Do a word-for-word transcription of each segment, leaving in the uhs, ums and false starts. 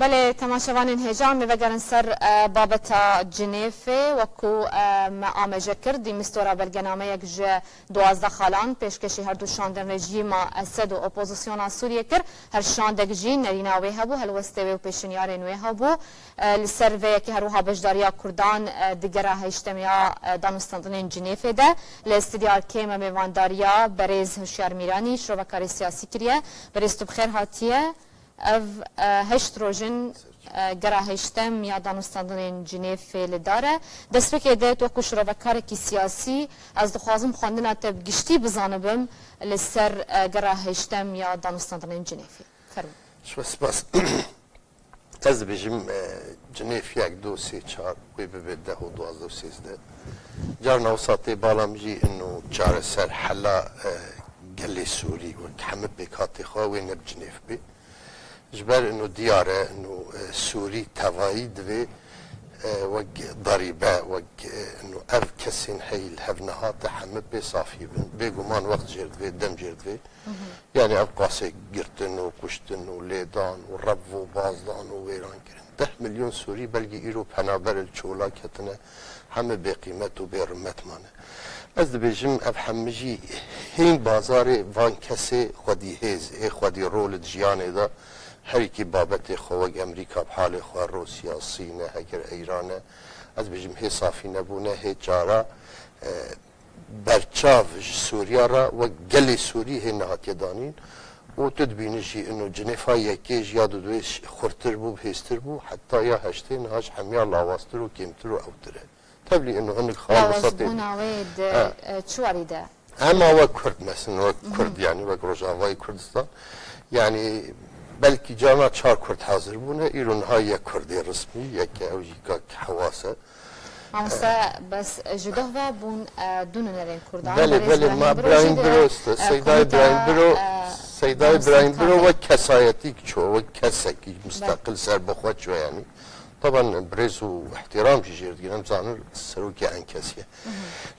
Belê, temaşevanên hêja, em ê vegerin ser, e, babeta Cinêfê. Wekû, e, me amece kir, dî mistora belgenameyek ji duwazdeh xalan pêşkêşî her du şandên rejîma Esed û opozisyona Sûriyê kir. Her şandek jî nerîna wê hebû, helwestê wê û pêşinyarên wê hebû. E, li ser vê yekê her wiha beşdariya Kurdan, e, di gera heştem ya, e, danûstandinên Cinêfê de. Li stûdya kêm e mêvandariya berêz Hişyar Mîranî, şirovekarê siyasî kiriye. Berêz, tu bi xêr hatiye. Ev, e, heşt roj in, e, gera heştem ya danûstandinên Cinêfê li dar e. Destpêkê de tu wekû şirovekarekî siyasî, ez dixwazim xwendina te bi giştî bizanibim li ser, e, gera heştem ya danûstandinên Cinêfê. Fermo. Ji we spas. Ez dibêjim, e, Cinêf yek, du, sê, çar, wê bibe deh û duwazdeh û sêzdeh. Carna wisa tê bala min jî ino çareser hela, e, gelê Sûrî wek hemî pêkhatê xwe wê ne bi Cinêf bê. Ji ber ino diyar e, ino, e, Sûrî tevayî divê, e, wek darîbe, wek, e, ino ev kesên hey li hev nehate hemî pê safî bin. Bêguman wext jêr divê, dem jêr divê. Yanî ev qasê girtin û kuştin û lêdan û rev û bazdan û wêrankirin. Deh milyon Sûrî belkî îro penaber li çola ketine, hemî bêqîmet û bêrimet mane. Ez dibêjim ev hemî jî hên bazarê van kesê xwedî hêz ê, xwedî rol di jiyanê de, her yekî babetê xwe wek Amerîka bi halê xwe, Rûsya, Sîn e, heger Îran e, ez dibêjim hê safî nebûne, hê çara, e, berçav ji Sûriya re wek gelê Sûrî hê nehatiye danîn û tu dibînî jî ino Cinêfa yekê ji ya dudwê ş-, xurtir bû, bihêztir bû, heta ya heştê niha ji hemiya lawaztir û kêmtir û ewtir e. Tevlî ino hinek xal wisa tê. Lawazbûna wê di, Ha. e, çi warî de? Hema wek Kurd, mesela wek Kurd, yanî wek Rojavayê Kurdistan. Yanî belkî carna çar Kurd hazir bûne, îro niha yek Kurdê resmî, yek e, ew jî kak Hewas e. Mamoste, bes ji doh ve bûn, e, du nûnerên Kurdan, Belê, berêz belê, Brahîm ma Biro jî Brahîm di, Biro, e, Seyda komîta, Brahîm Biro, e, Seyda Brahîm Biro wek kesayetîk ço, wek kesekî mustaqil serbixwe ço yanî. Taban birêz û îhtîram jî jêr digir, em zanin serokê enkesî ye.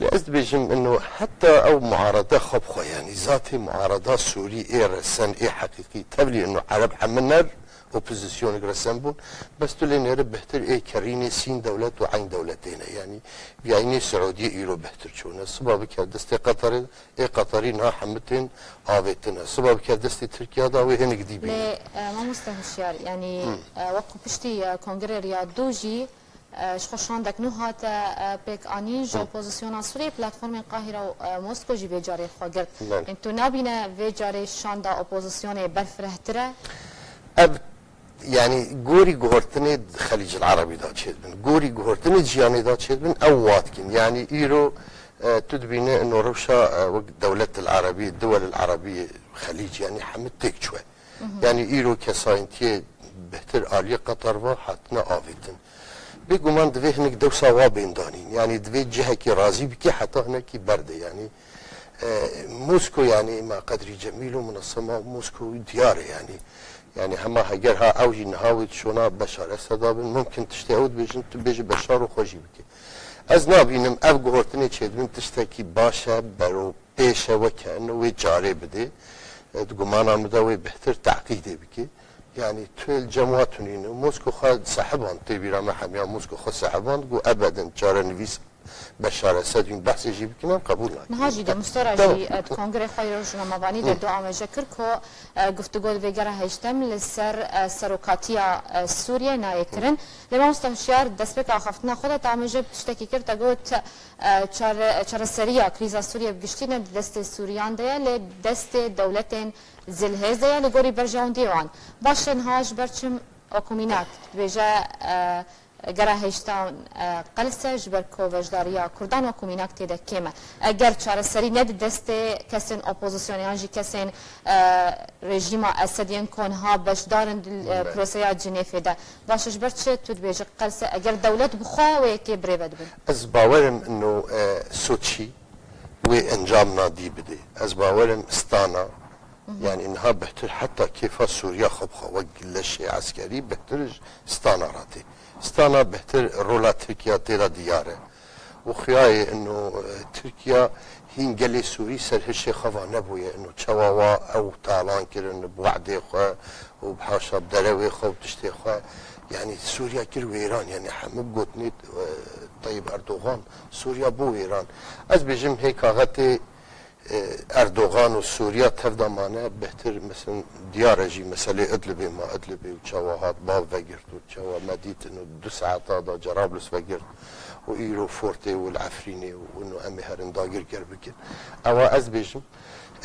Lê ez dibêjim ino heta ew muarede xwe bi xwe yanî, zatê muareda Sûrî ê resen, ê heqîqî, tevlî ino Ereb heminer opozîsyonê resen bûn. Bes tu lê nêre bihtir ê kerînê sîn dewlet û eyn dewletê ne. Yanî viyayînê Siûdiyê îro bihtir çûne. Siba bike destê Qeterê, ê Qeterî niha hemî tên avêtine. Siba bike destê Tirkiya da wê hinek dî bîne. Lê, e, mamoste Hişyar, yanî, e, wekû piştî, e, kongrê Riyad du jî, e, ji xwe şandek nû hate, e, pêk anîn ji opozisyona Sûriyê, platformên Qahîre û, e, Mosko jî vê carê xwe girt. Belê. Yanî tu nabîne vê carê şanda opozisyonê berfirehtir e? Ev, yanî gorî guhortinê Xelîcil Erebî da çêdibin. Gorî guhortinê jiyanê da çêdibin, ew wa dikin. Yanî îro, e, tu dibîne ino rewşa, e, wek dewletil Erebî, duwelil Erebî Xelîc, yanî hemî têk çûye. Yanî îro kesayintiyê bihtir aliyê Qeter ve hatine avêtin. Bêguman divê hinek dewsa wa bên danîn. Yanî divê cihekî razî bike heta hinekî berde. Yanî, e, Mosko yanî ma Qedrî Cemîl û minasema Mosko diyar e yanî. Yanî hema heger ha ew jî niha wê şona Beşar Eseda bin. Mumkin tiştê ew dibêjin, tu bêjî Beşar û xwe jî bike. Ez nabînim ev guhortinê çêdibin tiştekî baş e, bero pêş e, weke ino wê carê bidê. E, di gumana min de wê bihtir teqîdê bike. Yanî tu yê li cem wa tunîne. Mosko xwe sehiband, tê bîra me hemiya Mosko xwe sehiband, got ebedin çarenivîs Beşar Esed hûn behsê jî bikin, em qebûl nakin. Niha jî de Mistora jî, e, di kongrê xwe yê rojnamevanî de du amêje kir ku, e, guftûgo li vê gera heştem li ser, e, serokatiya, e, Sûriyê nayê kirin. Lê mamoste Hişyar, destpêka axaftina xwe de te amêje bi tiştekî kir, te got, e, çare-, çareseriya krîza Sûriyê bi giştî ne di destê Sûriyan de ye, lê destê dewletên zilhêz de ye, li gorî berjewendiyê wan. Baş e, niha ji ber çi wekû mînak dibêje, e, gera heştan, e, qels e, ji ber ku beşdariya Kurdan wekû mînak tê de kêm e. Eger çareserî ne di destê kesên opozisyonê yan jî kesên, e, rejîma Esed yên ku niha beşdar in di, e, proseya Cinêfê de, baş e, ji ber çi tu dibêjî qels e, eger dewlet bi xwe wê yekê birêve dibin? Ez bawerim ino, e, Soçî wê encamna dî bidê. Ez bawerim Stana, yanî niha bihtir heta kêfa Sûriya xwe bi xwe wek leşê eskerî bihtir ji Stana re tê. Stana bihtir rola Tirkiya tê de diyar e. Û xiyayê ino, e, Tirkiya hîn gelê Sûrî ser hişê xwe va nebûye. Ino çawa wa ew talan kirin bi we'dê xwe û bi haşa bi derewê xwe û tiştê xwe. Yanî Sûriya kir wêran. Yanî hemû gotinê, e, Tayyip Erdogan, Sûriya bû wêran. Ez bêjim hê kaxetê, e, Erdogan û Sûriya tevda mane, bêhtir, mesela, diyar e jî meselê Idlibê ma, Idlibê û çawa hat bav vegirt û çawa me dît ino du saeta da Cerablus vegirt û îro Fortê û li Efrînê û ino em ê herin dagirker bikin. Ewa ez bêjim,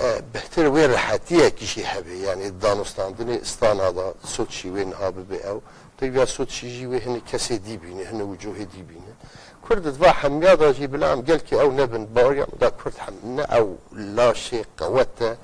e, bêhtir wê rehetiyekî jî hebe, yanî danûstandinê Îstana da Soçî wê niha bibe ew, Tevya Soçî jî wê hinek kesê dî bîne, hinek wicûhê dî bîne. Kurd di va hemiya da jî bila em gelkî ew nebin, baweriya min da Kurd hem ne ew laşê qewet e,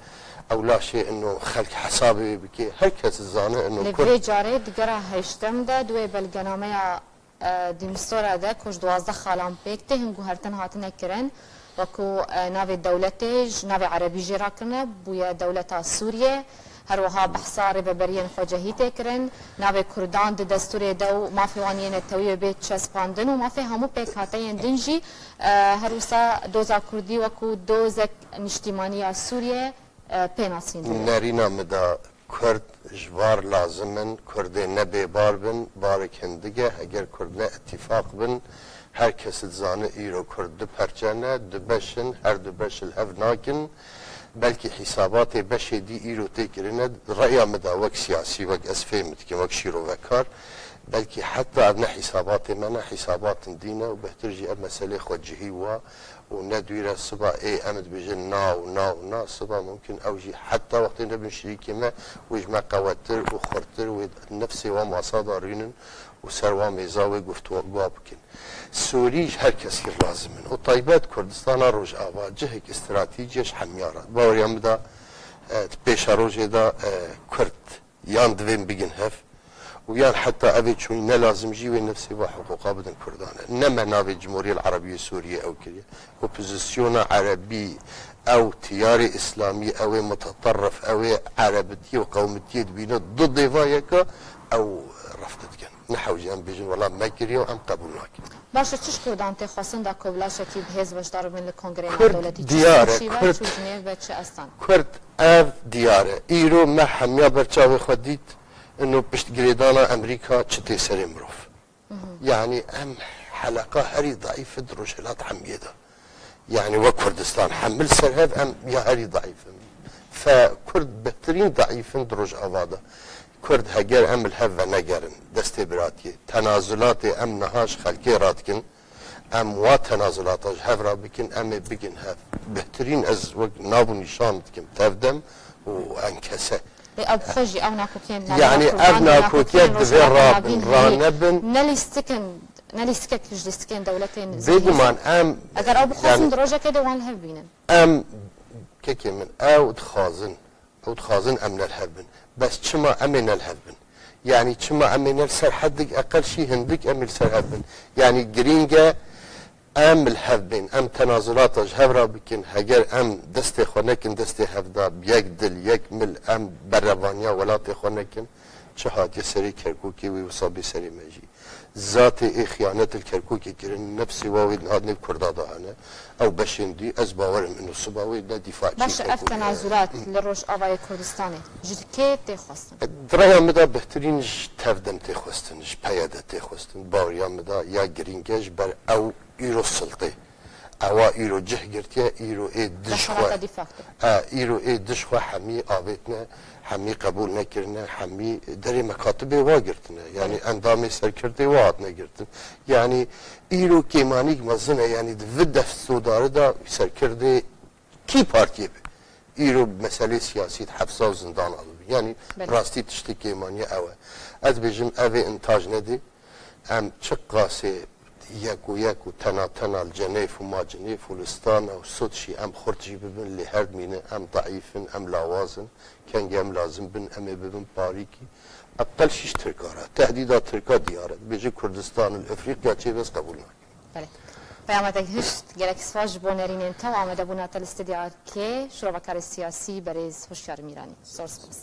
ew laşê ino xelk hesabê wê bike. Her kes dizane ino Li Kurd vê carê di gera heştem de di wê belgenameya, e, Dîmistora de ku ji duwazdeh xalan pêk tê hin guhertin hatine kirin, wekû, e, navê dewletê ji navê erebî jê rakirine, bûye dewleta Sûriyê. Her wiha behsa rêveberiyên xwecehî tê kirin, navê Kurdan di destûrê de û mafê wan yê netewî wê bê çespandin û mafê hemû pêkhateyên din jî, e, her wisa doza Kurdî wekû dozek niştîmanî ya Sûriyê, e, pê nasîn dibe. Nerîna min da Kurd ji bar lazim in, Kurdê ne bêbar bin, barek hindik e, heger Kurd ne îtîfaq bin, her kes dizane îro Kurd du perçe ne, du beş in, her du beş li hev nakin. Belkî hîsabatê beşê dî îro tê kirine, reya min da wek siyasî, wek ez fêm dikim, wek şîrovekar, belkî heta ev ne hîsabatê me ne, hîsabatin dî ne û bêhtir jî ev meselê xwecihî wa û ne dûr e siba ê em dibêjin na û na û na, siba mumkin ew jî heta wextê nebin şirîkê me, wê ji me qewettir û xurttir, wê nefsê wan masa da rûnin û ser wan mêza wê guftû-, guha bikin. Sûrî ji her kes kir lazim in. Û taybet Kurdistana Rojava cihek stratejî ye ji hemiya re. Baweriya min da, e, di pêşerojê de, e, Kurd yan divên bigin hev û yan heta ev ê çûyî ne lazim jî wê nefsê va hiqûqa bidin Kurdan e. Ne me navê Cumhuriyet Erebiye Sûriye ew kiriye. Opozisyona Erebî, ew tiyarê Îslamî, ew ê mutaterrif, ew ê erebitiyê û qewmitiyê dibîne du dêva yeka, ew ref didikin. Ne hewce em bêjin, wela me kiriye û em qebûl nakin. Baş e, çi ji Kurdan tê xwestin da ku bi laşekî bi hêz beşdar bibin li Kongreya Kurd Navdewletî, çi diyar e, Soçî ve, Kurd, çi Cinêv ve, çi Estan? Kurd ev diyar e. Îro me hemiya ber çavê xwe dît, ino pişt girêdana Amerîka çi tê serê mirov. Yanî em heleqa herî daîf di Rojhilat hemiyê de. Yanî wek Kurdistan hemil ser hev em ya herî daîf in. Fe Kurd bêhtirîn daîf in di Rojava de. Kurd heger em li hev venegerin, destê biratiyê, tenazulatê em niha ji xelkê radikin, em wa tenazulata ji hev re bikin, em ê bigin hev. Bêhtirîn ez wek nav û nîşan dikim, tevdem û enkese. Lê ew bi xwe jî ew nakokiyên navbera Yanî Kurdan ev û nakokiye nakokiyên divê Rojhilata rabin, Navîn hîn ranebin. Ne lîstikin, ne lîstikek ji lîstikên dewletên zî Bêguman hîn. Em, Eger ew bixwazin yanî di rojekê de wan li hev bînin. Em, kekê min, ew dixwazin, ew dixwazin em ne li hev bin. Bes çima em ê ne li hev bin? Yanî çima em ê ne li ser hedik eqel şî hindik em ê li ser hev bin? Yanî girîng e em li hev bên, em tenazulata ji hev re bikin, heger em destê xwe nekin destê hev de, bi yek dil, yek mil em berevaniya welatê xwe nekin, çi hatiye serê Kerkûkê wê wisa bê serê me jî. Zatê ê xiyanet li Kerkûkê kirin, nefsê wa wê niha nêv Kurda de hene. Ew beşên dî, ez bawer im ino siba wê ne dîfaçî Baş e, ev Kerkûkê ye. Tenazulat li Rojavayê Kurdistanê ji kê tê xwestin? Di raya min de bêhtirîn ji tevdem tê xwestin, ji P Y D tê xwestin. Baweriya min de ya girîng e ji ber ew îro siltê. Ewa îro cih girtiye, îro ê dij xwe. Desthilatê de facto. E, îro ê dij xwe hemî avêtine, hemî qebûl nekirine, hemî derê mekatibê wa girtine. Yanî Belê. endamê serkirdê wa hatine girtin. Yanî îro kêmanîk mezin e, yanî di vi destûdarî de serkirdê kî partiyê be. Îro meselê siyasî di hefsa û zindan de bî. Yanî Belê. rastî tiştê kêmanî ew e. Ez bêjim ev ê intaj nedê. Em çiqasê yek û yek û tena tena li Cenêf û Macinêf û li Astana û Soçî em xurt jî bibin, lê her dimîne em daîf in, em lawaz in. Kengê em lazim bin, em ê bibin parîkî. Eqel şîş Tirka re. Tehdîda Tirka diyar e. Dibêje Kurdistan li Efrîqya çê bes qebûl nake. Belê. Peyamek gihişt, gelek spas ji bo nerînên te û amadebûna te li Stûdyoya K, şirovekarê siyasî berêz Hişyar Mîranî. Zor spas.